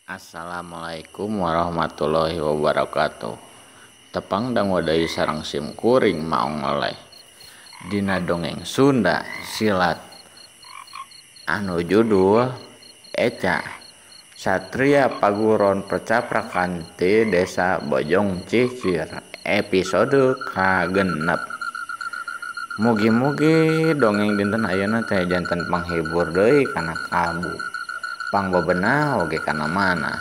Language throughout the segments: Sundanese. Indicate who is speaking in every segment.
Speaker 1: Assalamualaikum warahmatullahi wabarakatuh. Tepang dangu deui sareng sim kuring maong oleh dina dongeng Sunda silat anu judul Eca Satria Paguron Percaprakan ti Desa Bojong Cicir episode ka-6. Mugi-mugi dongeng dinten ayeuna teh janten panghibur deui kana kalbu, pangbebenah oge kana mana.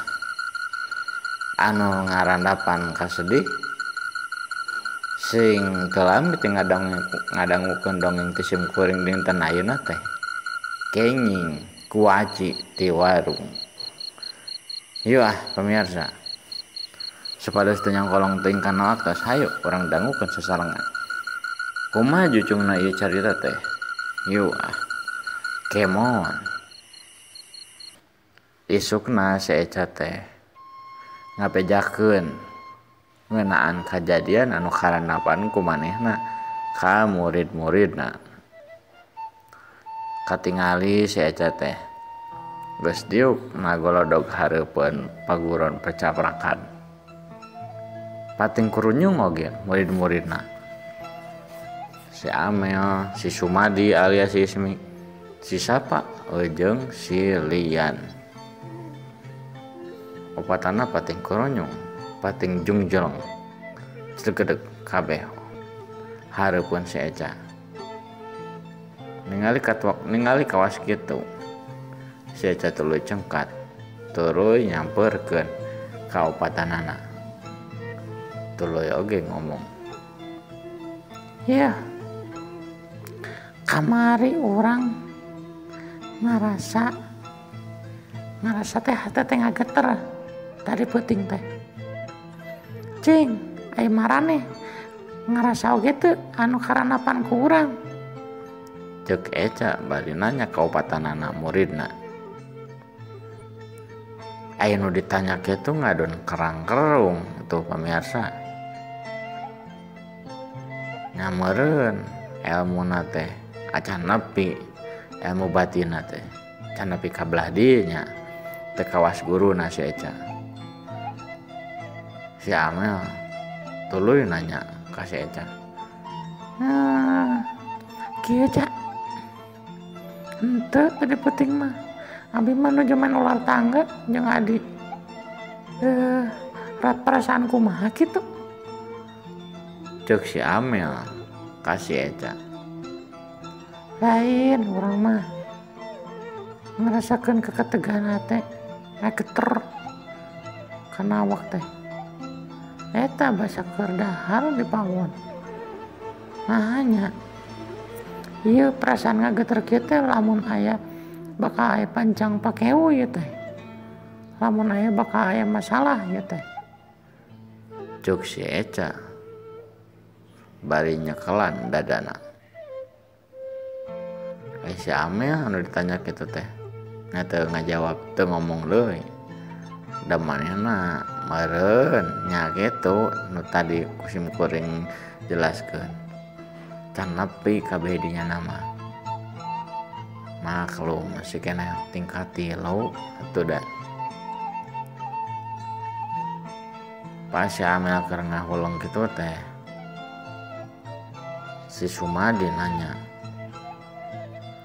Speaker 1: Anu ngarandapan kasedih sing teu lami teh ngadangukeun dongeng ti sim kuring dinten ayeuna teh kenging kuaci ti warung. Yuk ah pemirsa, supados teu nyangkolong teuing kana waktos, hayu urang dangukeun sasarengan. Kumaha jucungna ieu carita teh? Yuk ah, kemon. Isukna si Eca teh ngabejakeun ngeunaan kajadian anu karandapan ku manehna ka murid-muridna. Katingali si Eca teh geus diuk ngagolodog hareupeun paguron percaprakan. Pating kurunyung oge murid-muridna. Si Amel, si Sumadi alias si Ismi, si Sapa jeung si Lian. Opatana pating kurunyung, pating jungjeleng, cegedeg kabeh hareupeun si Eca. Ningali katuak, ningali kawas kitu, si Eca tuluy cengkat, tuluy nyamperkeun ka opatanana. Tuluy oge ngomong,
Speaker 2: "Ya, kamari urang ngarasa teh hate teh ngageter tadi peuting teh. Cing, ai maraneh ngarasa oge teu anu karanapan ku urang."
Speaker 1: Ceuk Eca bari nanya ka opatanana muridna. Aya nu ditanya kitu ngadon kerang-kerung tuh pamirsa. Nyameureun elmuna teh acan nepi, ilmu batinna teh can nepi ka belah dieu nya, teu kawas guruna si Eca. Si Amel tuluy nanya ka si Eca,
Speaker 2: "Nah, kieu Ca, henteu tadi peuting mah abi mah nuju main ular tangga jeung adi. Rat perasaan kumaha kitu?"
Speaker 1: Ceuk si Amel ka si Eca.
Speaker 2: "Lain urang mah ngarasakeun keketegan hate, geter kana awak teh. Eta basa keur dahar di pawon. Nah nya ieu perasaan ngageter kieu teh lamun aya bakal aya pancang pakewu ieu teh. Lamun aya bakal aya masalah ieu teh."
Speaker 1: Ceuk si Eca bari nyekelan dadana. Si Amel anu ditanya kitu teh nya teu ngajawab, teu ngomong deui. Da manehna meureun nya kitu nu tadi ku sim kuring jelaskeun. Can nepi kabeh dinya nama. Maklum masih keneh tingkat 3 atuh da. Pas si Amel keur ngahuleng kitu teh, si Sumadi nanya.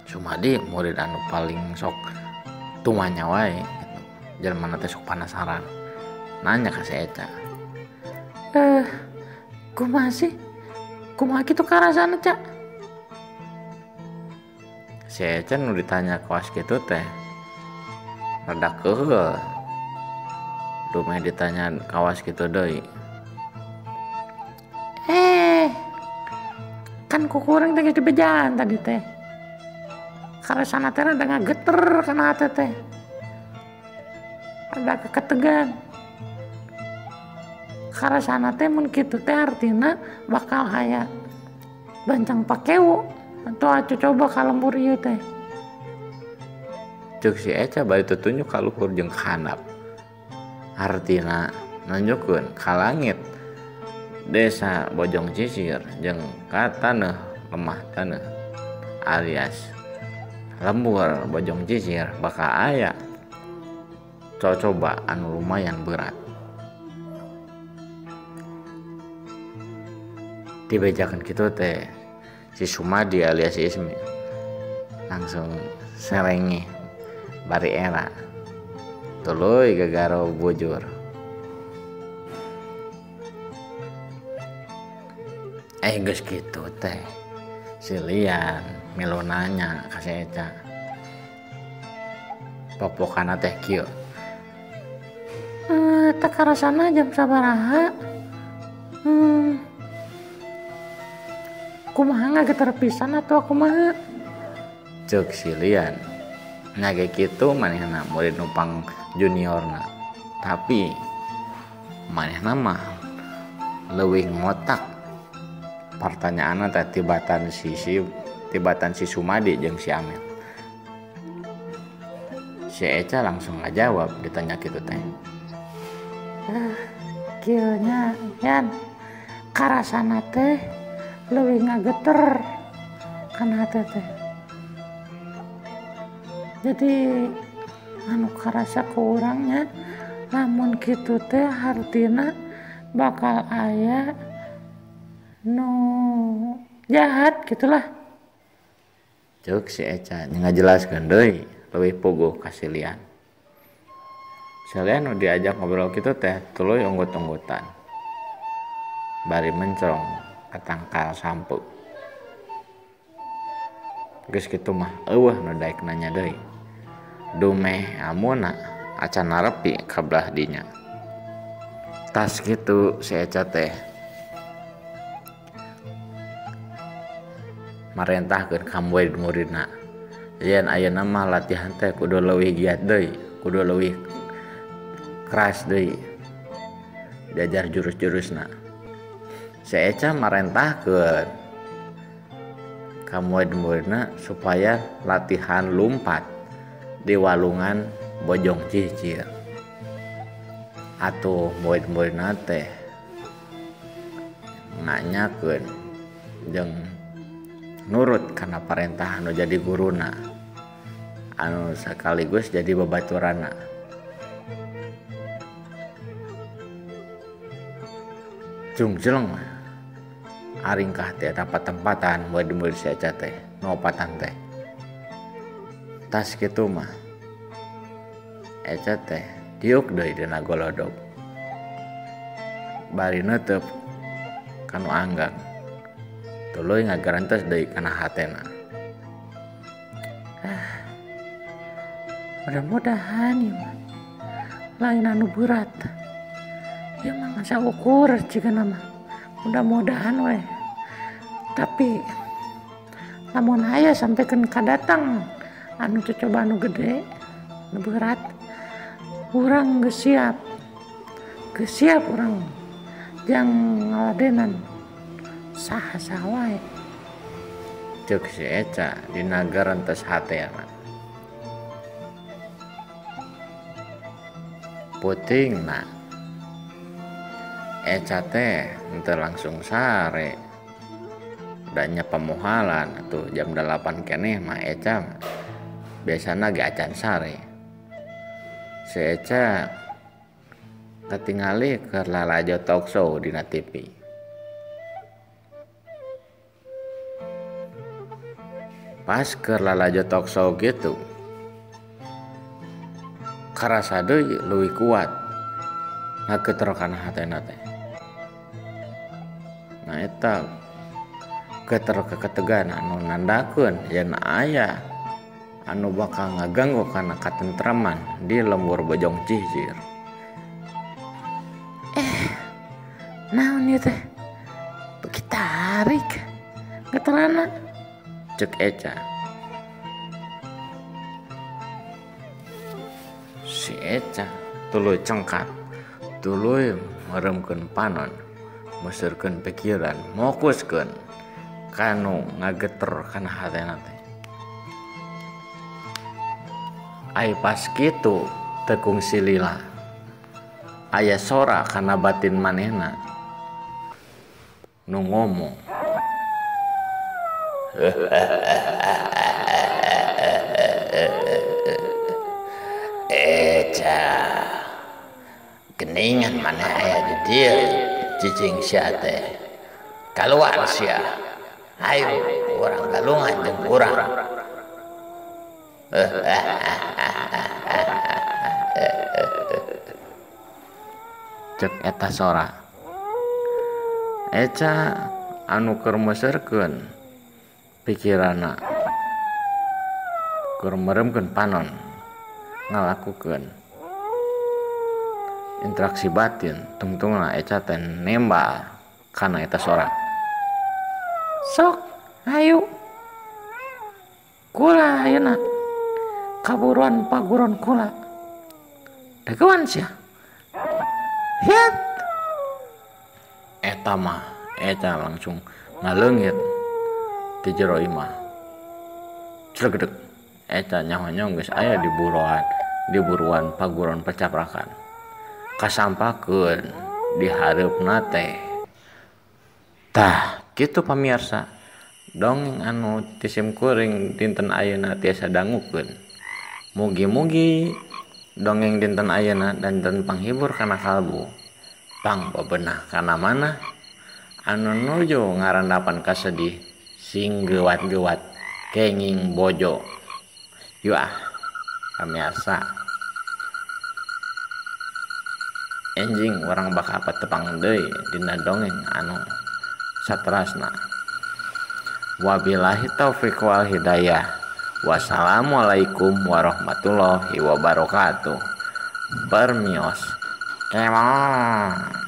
Speaker 1: Sumadi murid anu paling sok tumanya wae gitu. Jelema teh sok penasaran. Nanya ka si Eca,
Speaker 2: "Kumaha sih? Kumaha kitu karasana, Ca?"
Speaker 1: Si Eca nu ditanya kawas kitu teh rada keuheul. Dumeh ditanya kawas kitu deui.
Speaker 2: Kan ku kuring teh geus dibejaan tadi teh. Karasana teh rada ngageter kana hate teh. Rada keketegan. Karasana teh mun kitu teh artina bakal aya bancang pakewu atau acu coba ka lembur ieu teh.
Speaker 1: Ceuk si Eca bari tutunjuk ka luhur jeung ka handap. Artina nunjukkeun ka langit Desa Bojong Cicir jeung ka taneuh lemah taneuh alias lembur Bojong Cicir bakal aya Cocoba anu lumayan berat. Dibejakan kitu teh si Sumadi alias si Ismi langsung serenge bari era tuluy gagaro bujur. Geus kitu teh si Lian milu nanya ka si Eca, pokpokana teh kieu.
Speaker 2: Teu karasana jam sabaraha? Kumaha ngageter pisan atuh kumaha?
Speaker 1: Ceuk si Lian. Nya ge kitu manehna murid numpang juniorna, tapi manehna mah leuwih ngotak. Pertanyaanna teh tibatan si Sumadi jeung si Amel. Si Eca langsung ngajawab ditanya kitu teh.
Speaker 2: Kieu nya Yan, karasana teh leuwih ngageter kana hate teh. Jadi anu karasa ku urang nya lamun kitu teh hartina bakal aya nu jahat gitulah.
Speaker 1: Ceuk si Eca ngajelaskeun deui leuwih puguh ka si Lian. Si Lian nu diajak ngobrol kitu teh tuluy unggut-unggutan bari mencong ka tangkal sampe. Geus kitu mah eueuh nu daek nanya deui. Dumeh amuna acan narepi ka belah dinya. Tas kitu si Eca teh marentahkeun ka murid-muridna yen ayeuna mah latihan teh kudu leuwih giat deui, kudu leuwih keras deui diajar jurus-jurusna. Si Eca marentahkeun ka murid-muridna supaya latihan lumpat di walungan Bojong Cicir. Atuh murid-muridna teh nganyakeun jeung nurut kana parentah anu jadi guruna anu sekaligus jadi babaturana. Jungjeleng aringkah teh tempat-tempatan murid-murid si Eca teh nopatan teh. Tas kitu mah Eca teh diuk deui dina golodog bari neuteup kanu anggang tuluy ngagarantos deui kana hatena.
Speaker 2: Mudah-mudahan ieu mah lain anu berat. Ieu mah ngan saukur jigana mah. Mudah-mudahan we. Tapi lamun aya sampikeun kadatang anu cocoba anu gede, anu berat, urang geus siap. Geus siap urang jang ngaladenan saha-saha wae.
Speaker 1: Ceuk si Eca dina garantos hatena. Putingna Eca teh henteu langsung sare. Da nya pamohalan atuh jam 8 keneh mah Eca biasana ge acan sare. Si Eca katingali keur lalajo talk show dina TV. Pas keur lalajo talk show gitu karasa deui leuwih kuat ngageter kana hatena teh. Nah eta geter keketegan anu nandakeun yen aya anu bakal ngaganggu kana katentreman di lembur Bojong Cicir.
Speaker 2: Naon ieu teh? Beuki tarik geterana.
Speaker 1: Ceuk Eca. Si Eca tuluy cengkat, tuluy meremkeun panon, meseurkeun pikiran, mokuskeun kanu ngageter kana hatena teh. Ai pas kitu teu kungsi lila aya sora kana batin manehna nu ngomong. Eca geningan maneh aya di dieu cicing sia teh kaluar sia hayu urang galungan jeung urang. Cek eta sora. Eca anu keur meuseurkeun pikiranna, keur meremkeun panon, ngalakukeun interaksi batin, tungtungna Eca teh nembal kana eta sora.
Speaker 2: Sok hayu kula ayeuna kaburuan paguron kula dagoan sia. Hiat
Speaker 1: eta mah Eca langsung ngaleungit ti jero imah. Clegedeg Eca nyaho-nyaho geus aya di buruan paguron pacaprakan. Kasampakeun di hareupna teh. Tah kitu pamirsa, dongeng anu ti sim kuring dinten ayeuna tiasa dangukeun. Mugi-mugi dongeng dinten ayeuna danten panghibur kana kalbu, pang bebenah kana manah anu nuju ngarandapan kasedih sing geuwat-geuwat kenging bojo. Yuk ah pamirsa, enjing urang bakal patepang deui dina dongeng anu saterasna. Wabillahi taufik wal hidayah. Wassalamualaikum warahmatullahi wabarakatuh. Permios. Kemon.